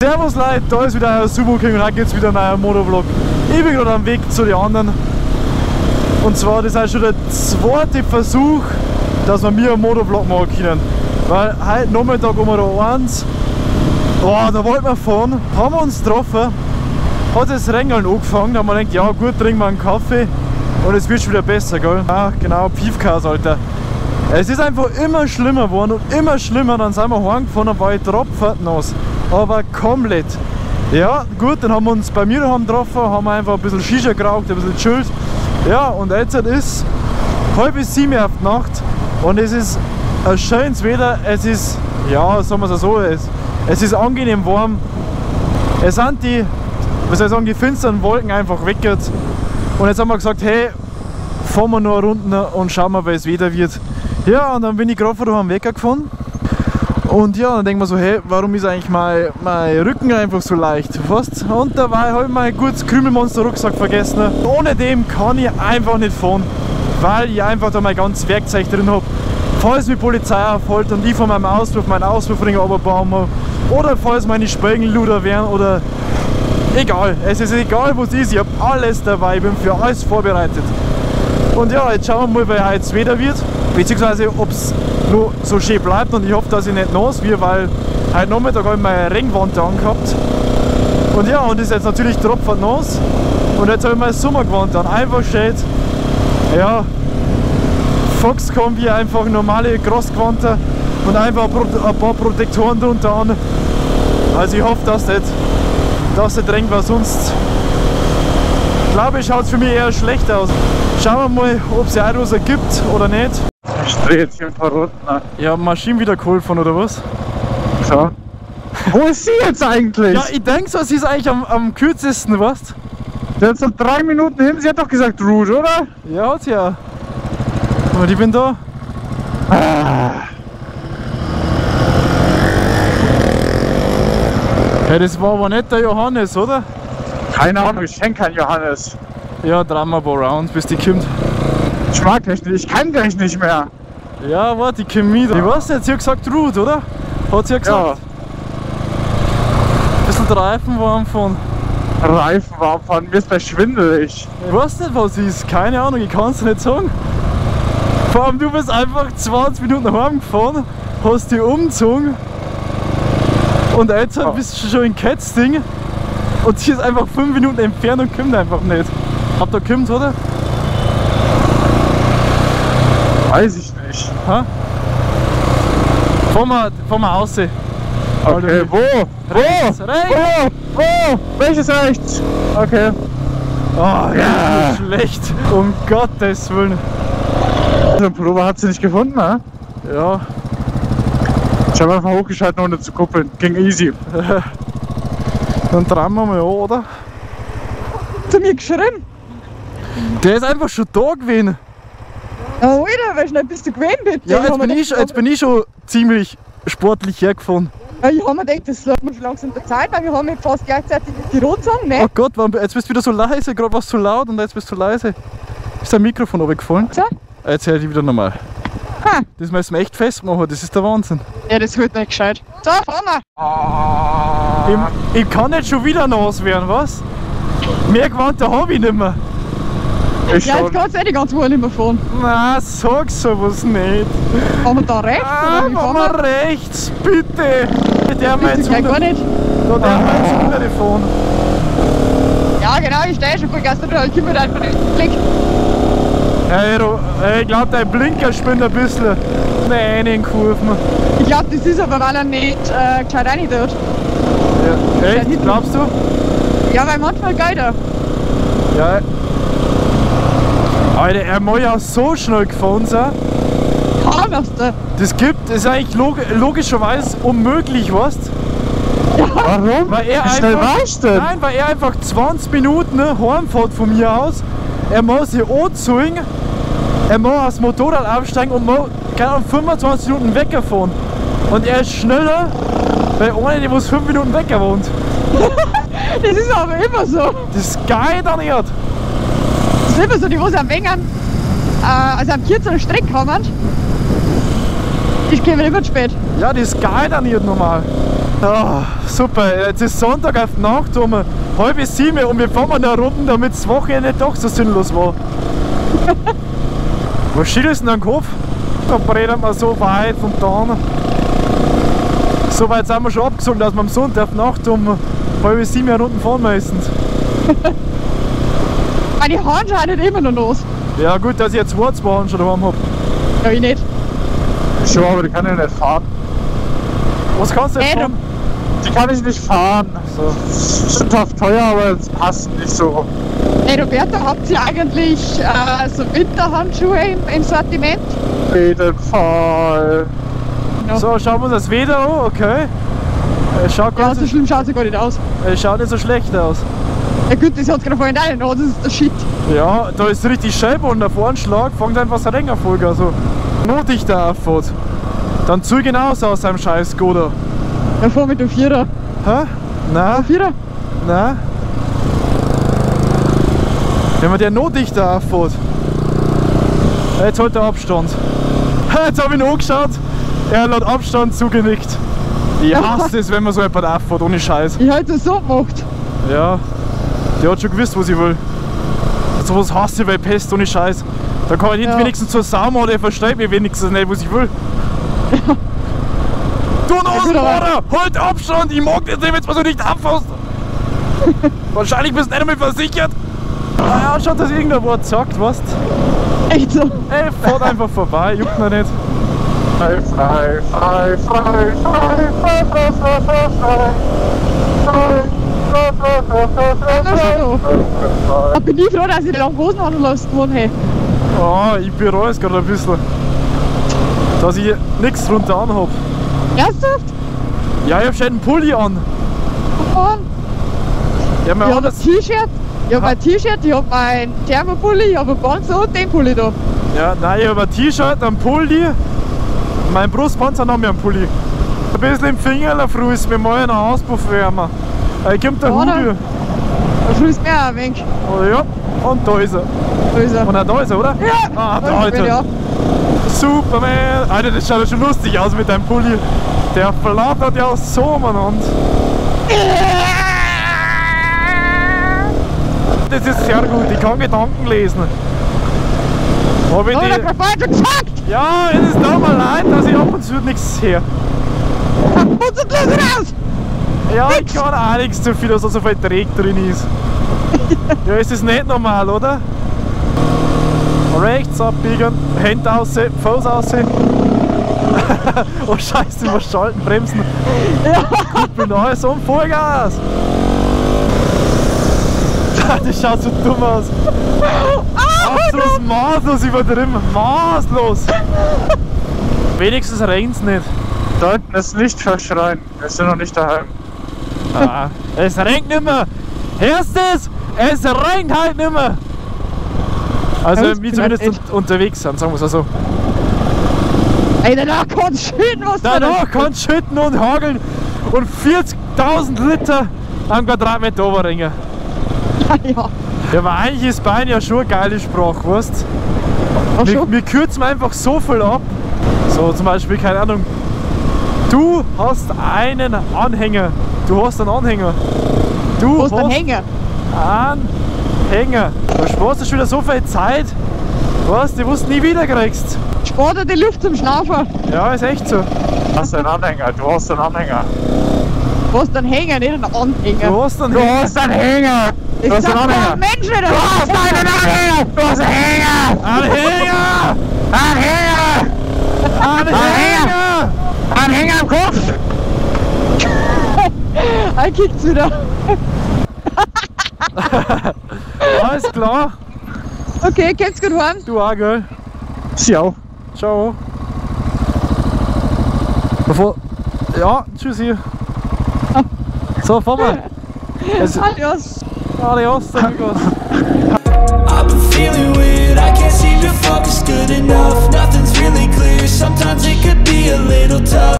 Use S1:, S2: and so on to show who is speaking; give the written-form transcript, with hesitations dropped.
S1: Servus Leute, da ist wieder euer Sumo King und heute geht's wieder ein neuer Motovlog. Ich bin gerade am Weg zu den anderen. Und zwar, das ist schon der zweite Versuch, dass wir mir einen Motovlog machen können. Weil heute Nachmittag um 1, oh, da wollten wir fahren, haben wir uns getroffen, hat das Regeln angefangen, da haben wir gedacht, ja gut, trinken wir einen Kaffee und es wird schon wieder besser, gell? Ah, genau, Piefkas, Alter. Es ist einfach immer schlimmer geworden und immer schlimmer, dann sind wir heimgefahren und war ich tropfnass. Aber komplett. Ja, gut, dann haben wir uns bei mir daheim getroffen, haben wir einfach ein bisschen Shisha geraucht, ein bisschen chillt. Ja, und jetzt ist 6:30 auf die Nacht und es ist ein schönes Wetter, es ist, ja, sagen wir es so, es ist angenehm warm. Es sind die, was soll ich sagen, die finsteren Wolken einfach weg jetzt. Und jetzt haben wir gesagt, hey, fahren wir noch eine Runde und schauen mal, wie es wieder wird. Ja, und dann bin ich gerade von daheim weggefahren. Und ja, dann denkt man so, hey, warum ist eigentlich mein Rücken einfach so leicht? Weißt? Und dabei habe ich mein gutes Krümelmonster-Rucksack vergessen. Ohne dem kann ich einfach nicht fahren, weil ich einfach da mein ganzes Werkzeug drin habe. Falls mich Polizei aufholt und ich von meinem Auspuff meinen Auspuffring runterbauen muss, oder falls meine Spiegelluder wären oder egal, es ist egal, was ist, ich habe alles dabei, ich bin für alles vorbereitet. Und ja, jetzt schauen wir mal, wie heute das Wetter wird, beziehungsweise ob es nur so schön bleibt, und ich hoffe, dass ich nicht nass wird, weil heute Nachmittag habe ich meine Regenwand angehabt. Und ja, und ist jetzt natürlich tropfend nass. Und jetzt habe ich meine Sommergewand an, einfach schön. Ja, Fox-Kombi, einfach normale Crossgewand und einfach ein paar Protektoren drunter an. Also ich hoffe, dass nicht regnet, weil sonst glaube ich, schaut es für mich eher schlecht aus. Schauen wir mal, ob es auch was ergibt oder nicht.
S2: Ich drehe jetzt hier ein paar Runden. Ne?
S1: Ja, Maschinen wieder geholfen oder was?
S2: So. Wo ist sie jetzt eigentlich?
S1: Ja, ich denke so, sie ist eigentlich am kürzesten, weißt du?
S2: Sie hat so 3 Minuten hin, sie hat doch gesagt Route, oder?
S1: Ja, hat sie ja. Und ich bin da. Ah. Hey, das war aber nicht der Johannes, oder?
S2: Keine Ahnung, ich kenn keinen Johannes.
S1: Ja, drehen wir ein paar Rounds, bis die kommt.
S2: Ich mag gleich nicht, ich kann gleich nicht mehr.
S1: Ja, warte, ich komm mit. Ich weiß nicht, sie hat gesagt Route, oder? Hat sie ja gesagt.
S2: Ja.
S1: Ein bisschen der Reifen warm fahren.
S2: Reifen warm fahren, mir ist gleich schwindelig.
S1: Ich weiß nicht, was ist, keine Ahnung, ich kann es nicht sagen. Vor allem, du bist einfach 20 Minuten heimgefahren, hast dich umgezogen und jetzt bist du schon in Ketzding und sie ist einfach 5 Minuten entfernt und kommt einfach nicht. Habt ihr kommt, oder?
S2: Weiß ich nicht.
S1: Ha? Fahren wir raus.
S2: Okay, wo?
S1: Rechts,
S2: wo?
S1: Rechts.
S2: Wo? Wo? Welches rechts? Okay.
S1: Oh, ja. Schlecht. Um Gottes Willen.
S2: Den Pullover hat sie nicht gefunden, ne?
S1: Ja.
S2: Ich habe einfach hochgeschaltet, ohne zu kuppeln. Ging easy.
S1: Dann drehen wir mal an, oder?
S3: Zu mir geschrien.
S1: Der ist einfach schon da gewesen.
S3: Oh, Alter, wie schnell bist du gewesen, bitte?
S1: Ja, jetzt bin ich schon ziemlich sportlich hergefahren.
S3: Ja, ich habe mir gedacht, das läuft mir schon langsam der Zeit, weil wir haben jetzt fast gleichzeitig die Rot sagen, ne?
S1: Oh Gott, jetzt bist du wieder so leise, gerade warst du zu laut und jetzt bist du zu leise. Ist dein Mikrofon runtergefallen?
S3: So?
S1: Jetzt höre ich wieder normal.
S3: Ha.
S1: Das müssen wir echt festmachen, das ist der Wahnsinn.
S3: Ja, das wird nicht gescheit. So, fahren wir!
S1: Ich kann nicht schon wieder nass werden, was? Mehr Gewand habe ich nicht mehr.
S2: Ich
S3: ja, jetzt kannst du eh die ganze Woche nicht mehr fahren.
S1: Nein, sag sowas nicht.
S3: Fahren wir da rechts?
S1: Ah,
S3: oder wie
S1: fahren wir rechts, bitte! Der
S3: bist du gleich gar nicht.
S1: Da darf man jetzt 100 fahren.
S3: Ja, genau, ich stehe schon voll Gas da, ich komme einfach nicht Blick.
S1: Hey, ich glaube, dein Blinker spinnt ein bisschen. Nein, in den Kurven.
S3: Ich glaube, das ist aber, weil er nicht gescheit rein tut.
S1: Ja, echt? Glaubst du?
S3: Ja, weil manchmal geht er.
S1: Ja. Alter, er muss ja so schnell gefahren sein.
S3: Kaum was da.
S1: Das gibt, ist eigentlich logischerweise unmöglich, weißt du?
S3: Ja.
S2: Warum?
S1: Weil er
S2: Wie schnell
S1: einfach,
S2: warst du denn?
S1: Nein, weil er einfach 20 Minuten heimfährt von mir aus. Er muss sich anziehen, er muss aufs Motorrad aufsteigen und muss, keine Ahnung, 25 Minuten wegfahren. Und er ist schneller, weil einer, der muss 5 Minuten weg wohnt.
S3: Das ist aber immer so.
S1: Das ist geil dann nicht.
S3: Das ist immer so, die was am Wengern, also am kürzeren Streck kommen, die kommen immer zu spät.
S1: Ja, das ist geil dann nicht normal. Ah, super, jetzt ist Sonntag auf die Nacht um 6:30 und wir fahren mal eine Runde, damit das Wochenende doch so sinnlos war. Was schüttelst du denn am Kopf? Da brennen wir so weit und dann. So weit sind wir schon abgezogen, dass wir am Sonntag auf die Nacht um 6:30 Runden fahren meistens.
S3: Meine Haare schauen nicht immer noch los.
S1: Ja gut, dass ich jetzt zwei Haaren schon daheim hab.
S3: Ja, ich nicht.
S2: Schon, aber die kann ich nicht fahren.
S1: Was kannst du denn fahren?
S2: Die kann ich nicht fahren.
S1: So.
S2: Sind zwar teuer, aber es passt nicht so.
S3: Hey Roberto, habt ihr eigentlich so Winterhandschuhe im Sortiment?
S2: Auf jeden Fall.
S3: Ja.
S1: So, schauen wir uns das Wetter an, okay. Es schaut
S3: ja,
S1: ganz
S3: so schlimm schaut es gar nicht aus.
S1: Es schaut nicht so schlecht aus.
S3: Ja gut, das hat gerade vorhin auch nicht, das ist der Shit.
S1: Ja, da ist richtig Scheibe und der Voranschlag fängt einfach so Rängerfolge. Also, noch dichter auffährt. Dann zu genauso aus seinem scheiß Skoda.
S3: Ja, fahr mit dem Vierer.
S1: Hä? Nein.
S3: Vierer?
S1: Nein. Wenn man der noch dichter auffährt. Jetzt holt er Abstand. Jetzt hab ich ihn angeschaut. Er hat laut Abstand zugenickt. Ich hasse es, wenn man so jemand auffährt, ohne Scheiß.
S3: Ich hätte es so gemacht.
S1: Ja. Der hat schon gewusst, was ich will. Sowas hasse ich bei Pest, ohne Scheiß. Da kann ich nicht wenigstens zur Sau machen, der versteht mich wenigstens nicht, was ich will. Du Nasenbohrer! Halt Abstand! Ich mag das nicht, wenn du so nicht anfasst! Wahrscheinlich bist du nicht einmal versichert! Ah ja, schaut, dass irgendein Wort sagt, weißt du?
S3: Echt so?
S1: Ey, fahrt einfach vorbei, juckt mir nicht.
S2: Frei, frei, frei, frei, frei, frei, frei, frei, frei, frei, frei, frei, frei, frei, frei.
S3: Ich bin nie froh, dass ich die langen Hosen anlassen geworden habe.
S1: Oh, ich bereue es gerade ein bisschen. Dass ich nichts drunter anhab.
S3: Ernsthaft?
S1: Ja, ich hab schon einen Pulli an.
S3: Oh Mann.
S1: Ja,
S3: ich hab ein T-Shirt, ich hab ein T-Shirt, ich hab ein Thermopulli, ich hab einen Panzer und den Pulli da.
S1: Ja, nein, ich hab ein T-Shirt, einen Pulli, mein Brustpanzer noch mehr einen Pulli. Ein bisschen im Finger frühst, wir machen einen Auspuff wärmer. Da kommt der Hudi.
S3: Da frühst mir auch ein wenig.
S1: Oh, ja, und da ist er.
S3: Da ist er.
S1: Und auch da ist er, oder?
S3: Ja!
S1: Ah, da ist er.
S3: Ja.
S1: Superman! Alter, das schaut ja schon lustig aus mit deinem Pulli. Der flattert ja so umeinander. Das ist sehr gut, ich kann Gedanken lesen. Hab ich die...
S3: schon gesagt!
S1: Ja, es ist tut mir leid, dass ich ab und zu nichts her.
S3: Raus!
S1: Ja, ich kann auch nichts zu viel, dass da so viel Dreck drin ist. Ja, ist das nicht normal, oder? Rechts abbiegen, Hände raus, Fuß raus. Oh Scheiße, ich muss schalten, bremsen.
S3: Ja.
S1: Kuppeln, alles und Vollgas! Das schaut so dumm aus. Absolut maßlos übertrieben, maßlos! Wenigstens regnet es nicht.
S2: Sollten es nicht verschreien, wir sind noch nicht daheim.
S1: Ah, es regnet nicht mehr! Hörst du es? Es regnet halt nicht mehr! Also
S3: ja,
S1: wir zumindest unterwegs sind, sagen wir es so.
S3: Ey, danach kann's schütten, was
S1: danach kann's schütten und hageln und 40.000 Liter am Quadratmeter runterringen.
S3: Ja.
S1: Ja, aber eigentlich ist Bayern ja schon eine geile Sprache, weißt du? Wir kürzen einfach so viel ab. So zum Beispiel, keine Ahnung, du hast einen Anhänger. Du hast einen Anhänger. Du hast einen
S3: Hänger.
S1: Anhänger. Da sparst du schon wieder so viel Zeit, weißt du, die du nie wieder kriegst.
S3: Spart dir die Luft zum Schnaufen.
S1: Ja, ist echt so.
S2: Du hast einen Anhänger, du hast einen Anhänger.
S3: Du hast einen Hänger, nicht einen Anhänger.
S1: Du hast einen Hänger.
S2: Du hast einen Hänger.
S3: Ich
S2: Du hast
S3: sag
S2: einen Anhänger.
S3: Mensch, nicht.
S2: Du hast einen Anhänger. Du hast einen Hänger.
S1: Anhänger.
S2: Anhänger.
S1: Anhänger.
S2: Anhänger am Kopf.
S3: Er kickt's wieder.
S1: Alles klar.
S3: Okay, geht's gut heim.
S1: Du auch, gell?
S2: Ciao.
S1: Ciao. Bevor. Ja, tschüssi. So, fahren wir.
S3: Adios.
S1: Adios, amigos.
S4: I've been feeling weird, I can't seem to focus good enough. Nothing's really clear, sometimes it could be a little tough.